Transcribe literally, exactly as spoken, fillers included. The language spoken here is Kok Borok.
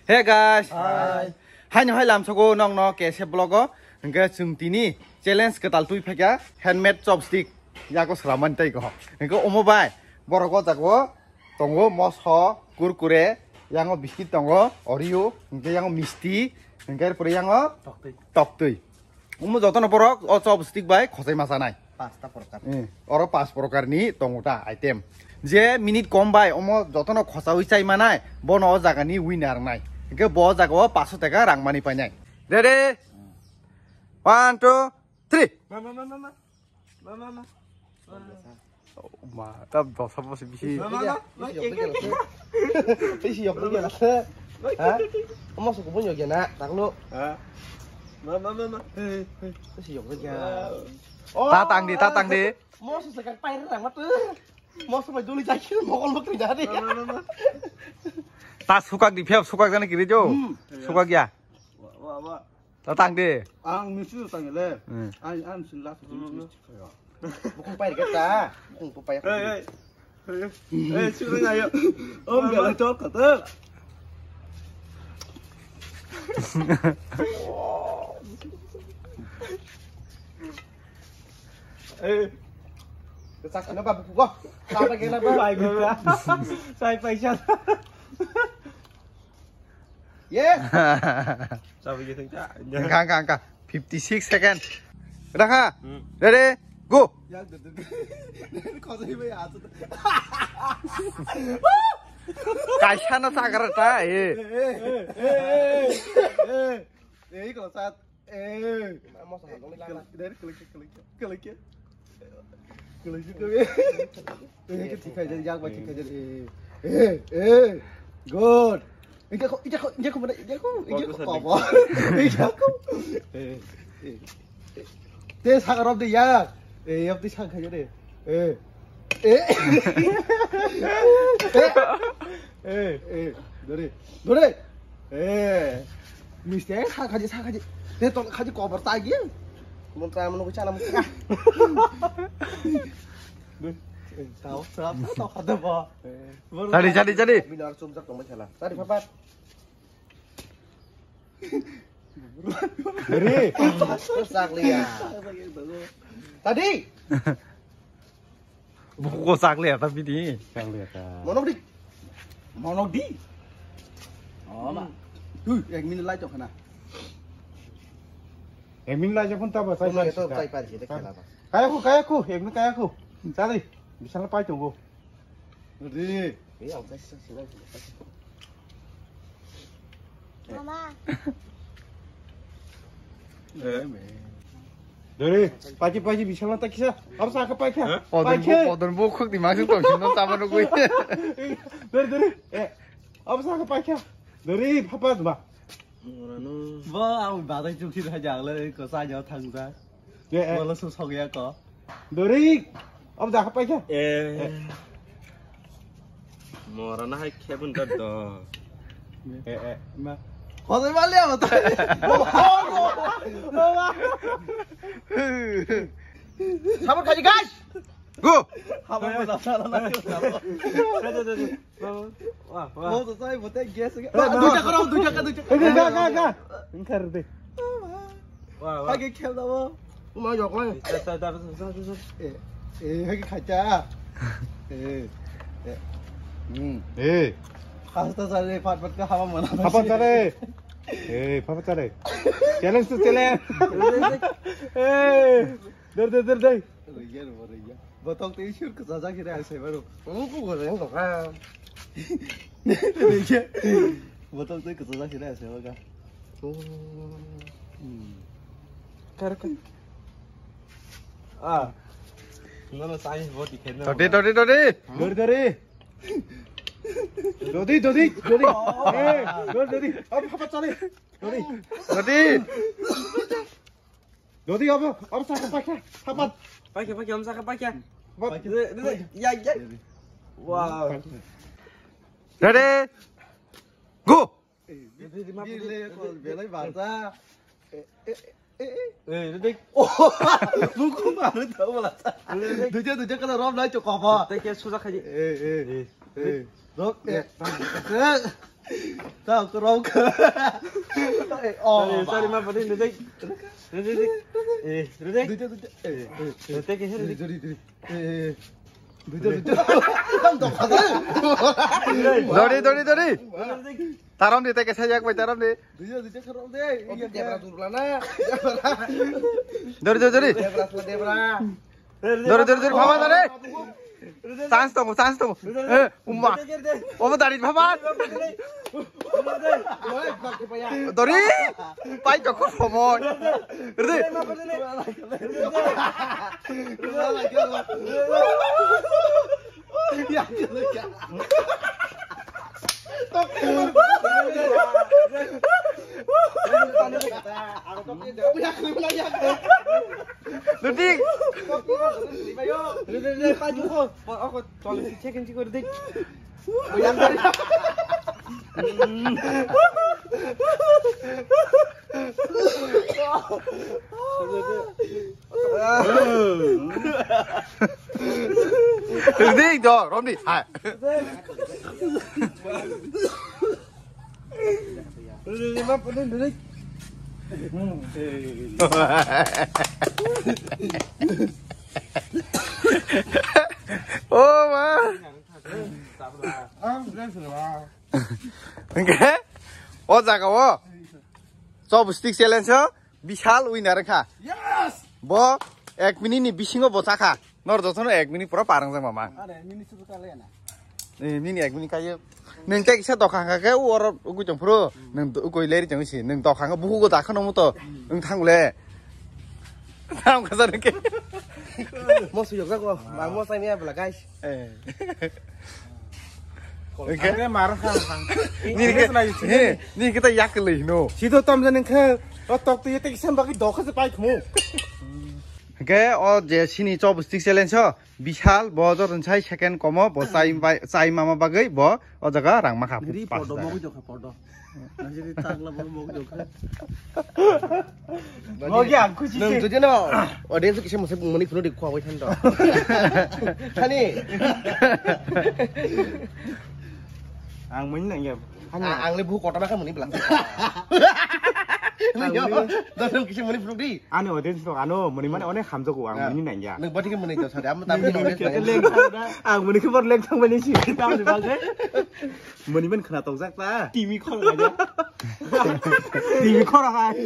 Hey guys. Hi. Haino hai lamsogo nongno K S F vlog o. Hingke chwng tini challenge kwtal twi phaikha handmade chopstick. Yago sramani tai ko. Hingke omo bai borok o jago tongo moso, kurkure, yango biscuit tongo, Oreo, hingke yango misti, hingke pore yango toktwi. Toktwi. Omo jotono borok o chopstick bai khosai ma chanai. Pasta prokar. Eh, oro pas prokarni tongo ta item. Je minute kom bai omo jotono khosaui chai manai, bono o jagani winner wngnai. Hingke bo o jaga o paso taka rang mani painai. Ready? One, two, three. Ma, ma, ma, ma, ma. Ma, ma, ma. Ma. Oh, ma, ta dosa bosi bisi. Ma, ma, ma, ma. Bisi yok gela se. Bisi yok gela se. Ha? Omo se kubun yok gela, taklo. Ha? Ma, ma, ma, ma. Hey, hey. Bisi yok gela. Wow. Oh, ta tang di, ta tang di. Mo se se kak pai rang matu. Mo se bai duli jaki mo kol bakri jadi. Ma, ma, ma, ma. Ta sukak di, phep sukak jani kiri jo. Hmm. Sukak ya. Wa, wa, wa. Ta tang di. Ang misi tang le. Hmm. Ang, ang sin last sin sin khayo. Bukung pai rikha ta. Bukung tu pai. Hey, hey. Hey, hey, sini ayo. Om gala chol kata. Eh. Sa kana ba buku ko. Sa pa gela ba. Pai gela. Sai paisa. Yes. Sabi gitu ta. Engka, engka, engka. Fifty six second. Udah, Kak? Hmm. Ready? Go. Yang duduk. Kau tadi bayar tu. Kaisa no sakar ta, eh. Eh, eh, eh, eh, eh. Eh, kalau saat, eh. Dari klik, klik, klik, klik. Klik, klik. Eh, ke thikai jadi, yang baca thikai jadi. Eh, eh, eh. Good. Ija ko, ija ko, ija ko, mana, ija ko, ija ko, apa? Ija ko. Eh, eh. Te sakarop de ya. Eh, yap ti sang khai de. Eh. Eh. Eh. Eh, eh, dore. Dore. Eh. Miste, sa khaji, sa khaji. Te ton khaji kobar ta gi. Mon ta mon ko chala mo ka. Tao, tao, tao, tao, tao, tao. Jadi, jadi, jadi. Binar chum jak tong khala. Tadi papat. Dori. Saklia. Tadi. Buku saklia tapi di. Saklia ta. Monok di. Monok di. Oh, ma. Tuh, ek minit lai chok na. Ek minit lai chok pun tabo sai. Kaya ku, kaya ku, ek minit kaya ku. Tadi. Bisa lepai tunggu. Ready? Mama. Dori, paji paji bisala ta kisa. Aro sa ka paikha. Podon bo, podon bo khuk di masuk to sino tama nugui. Dori, dori. Eh, aro sa ka paikha. Dori, papa ba. Bo ang badai chukhi da jang le ko sa jo thang da. Wala su sok ya ko. Dori. Abo da hapai kha. Eh. Mora na hai khebun da do. Eh, eh. Ma. Khosai mali abo ta. Sabun khaji guys. Go. Habo da sala na. Wah, wah. Mau to sai bote gas. Duita karo, duita ka, duita ka. Ga, ga, ga. Engkar de. Wah, wah. Hage khel da bo. Uma jok lai. Sa, sa, sa, sa, sa, sa. Eh, eh, hage khacha. Eh. Eh. Hmm. Eh. Khasta sare pat pat ka hawa mana. Apa sare? Eh, apa sare? Challenge to challenge. Eh. Der, der, der, der. Rwya rw, rwya. Botok tei sur kwchajak hwnwi ang sai mano. Ang kugo rwya wng tongkha. Rwya. Botok tei kwchajak hwnwi ang sai mano. Kar kar. Ah. Nono sai bo dikhe na. Todi, todi, todi. Dori, dori. Dodi, dodi, dodi. Eh, dori, dori. Apa, apa, sorry. Dori. Dodi. Dodi, apa, apa, saka paikha. Sapat. Paikha, paikha, om saka paikha. Sapat. Dede, dede, ya, ya. Wow. Ready? Go. Gile kol belai bata. Eh, eh, eh, eh. Eh, dede. Buku maru tau bala. Dede. Duja, duja kala rom lai chok apa. Teke suja khaji. Eh, eh. Eh. Eh. Rok, eh. Eh. Tao ko rok. Oh, sorry, ma padi ni dei. Ni dei. Eh, ni dei. Duita, duita. Eh, eh, eh. Te ke heri. Dori, dori. Eh, eh. Duita, duita. Ang to khata. Dori, dori, dori. Tarom ni te ke sayak bai tarom ni. Duita, duita kharo de. Oke, debra durla na. Dori, dori, dori. Debra, debra. Dori, dori, dori, bhaba dori. Chance tongo, chance tongo. Eh, umma. Obo dari bhaba. Dori. Pai to khub somoi. Rede. Dori. Dori do, romni. Hai. Oh, ma. Hingke o jaga o chopstick challenge o Bishal winner kha. Yes! Bo ek minute ni bisingo bo chakha. Nor jotono ek minute pura parang jang mama. Are minute sudu kale na. Eh, nini ek minute kayo. Neng tek isa dokhang kha ke oro ugui tong phuru. Neng ugui leri tong si. Neng dokhang buhu go dakha no muto. Neng thang le. Tam kasa neng ke. Mo suyok jago. Mang mo sai ni abla guys. Eh. Oke. Are mar kha. Ni ke, ni, ni kita yak le no. Sido tam jani khe. O tok tu yete kisan bagi dokha se pai khmu. Oke, o je sini chopstick challenge ho. Bishal, bo joto sai second komo, bo chai bai, chai mama bagwi, bo o jaga rang makha. Giri podo mogwi jokha podo. Najiri takla bo mogwi jokha. Mogwi ang khusi se. Nang jodi no, audience kisa mose muni khunu di khwa bai than do. Thani. Ang muni nang ya. Ang le buhu kotor kha muni bla. Nang yo, dodol kisa muni phunuk di. Ani audience rok ano muni mani onek hamjago ang muni nangya. Nang bati khe muni to sari, amo tamni audience nangya. Ang muni khe bor leng thang mani si tamni bagwi. Muni man khna tong jak ta. T V khor ga. T V khor ha.